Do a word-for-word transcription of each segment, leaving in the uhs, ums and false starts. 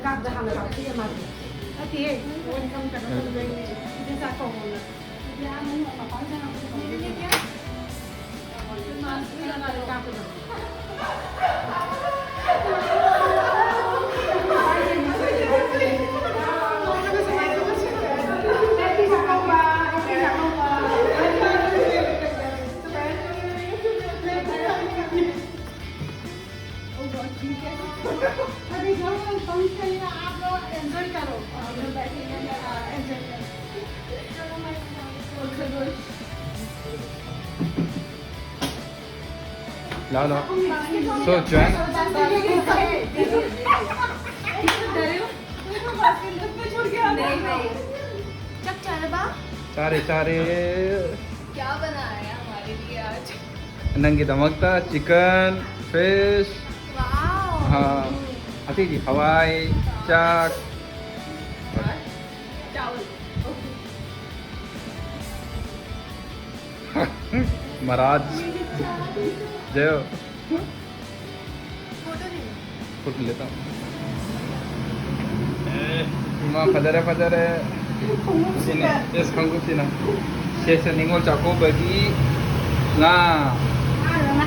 ꯆꯥꯕꯗ ꯍꯥꯟꯅ ꯂꯥꯎꯊꯣꯛꯑꯦ ꯃꯥꯗꯤ꯫ ꯅꯠꯇꯦꯍꯦ, ꯃꯣꯏ ꯁꯝ ꯀꯩꯅꯣ ꯇꯧꯗꯣꯏꯅꯦ꯫ ꯏꯆꯦ ꯆꯥꯛ ꯀꯧꯕꯅ꯫ ꯏꯆꯦ ꯑꯥ ꯃꯅꯨꯡ ꯃꯄꯥꯟ ꯆꯪꯉꯛꯄꯗ ꯀꯧꯕꯅ꯫ ꯃꯥꯁꯨ ꯀꯨꯏꯔꯀꯥꯟꯗ ꯀꯥꯞꯄꯗꯣ꯫ अभी घर में फंक्शन है, आप लोग एंजॉय करो। और इधर बैठेंगे, आ, एंजॉय करो। चलो, मैं लाओ, लाओ। So, join. नहीं, नहीं। चुप, चालबा। चारे, चारे। क्या बनाया है हमारे लिए आज? ꯅꯪꯒꯤꯗꯃꯛꯇ chicken, fish, wow. ꯑꯥ, ꯑꯇꯩꯗꯤ ꯍꯋꯥꯏ, ꯆꯥꯛ꯫ चावल। महाराज। जय हो। फोटो लेता हूँ। ꯑꯦ, ꯏꯃꯥ, ꯐꯖꯔꯦ, ꯐꯖꯔꯦ꯫ ꯁꯤꯅꯦ, ꯏꯁ, ꯈꯣꯡꯎꯞꯁꯤꯅ꯫ ꯁꯦ, ꯁꯦ, ꯅꯤꯉꯣꯜ ꯆꯥꯛꯀꯧꯕꯒꯤ ꯉꯥ꯫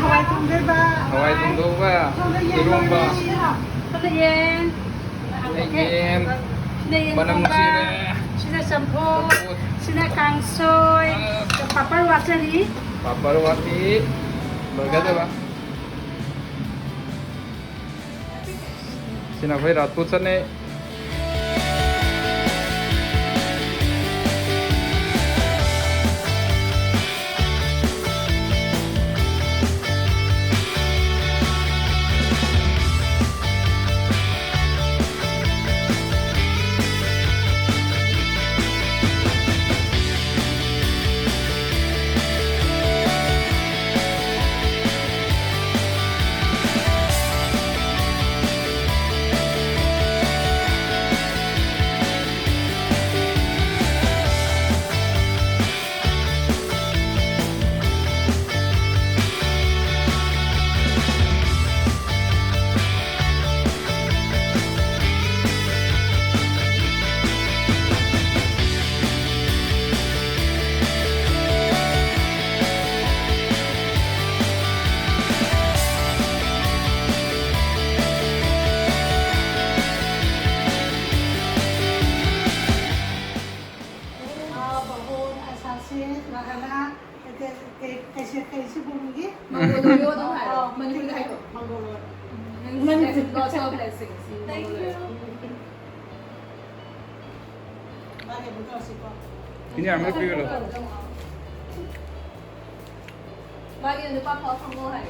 ꯍꯋꯥꯏ ꯊꯣꯡꯗꯣꯏꯕ꯫ ꯍꯋꯥꯏ ꯊꯣꯡꯗꯣꯏꯕ꯫ ꯁꯣꯝꯗ ꯌꯦꯟ ꯏꯔꯣꯝꯕ꯫ ꯂꯣꯏꯔꯦ꯫ ꯁꯣꯝꯗ ꯌꯦꯟ꯫ ꯁꯤꯅ ꯌꯦꯟ꯫ ꯁꯤꯅ ꯌꯦꯟ ꯃꯅꯝ ꯊꯣꯡꯕ꯫ ꯅꯨꯡꯁꯤꯔꯦ꯫ ꯁꯤꯅ ꯆꯝꯐꯨꯠ꯫ ꯆꯝꯐꯨꯠ꯫ ꯁꯤꯅ ꯀꯥꯡꯁꯣꯏ꯫ ꯑꯁ꯫ ꯄꯥꯄꯔ ꯋꯥꯠꯆꯔꯤ꯫ ꯄꯥꯄꯔ ꯋꯥꯠꯂꯤ꯫ ꯂꯣꯏꯒꯗꯕ꯫ ꯁꯤꯅ ꯑꯩꯈꯣꯏ ꯔꯥꯖꯄꯨꯠ ꯆꯠꯅꯩ꯫ Thank you. ꯏꯅꯦ, ꯑꯃ ꯄꯤꯕꯤꯔꯣ꯫ ꯃꯥꯒꯤ ꯅꯨꯄꯥ ꯐꯥꯎ ꯐꯪꯉꯣ ꯍꯥꯏ꯫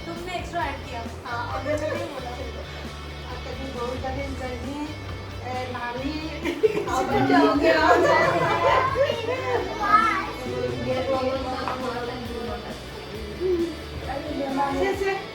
तुमने एक्स्ट्रा ऐड किया। हाँ, और मैंने नहीं बोला। आपका भी बहुत ज्यादा इंजॉय नहीं, ए, नानी। से, से।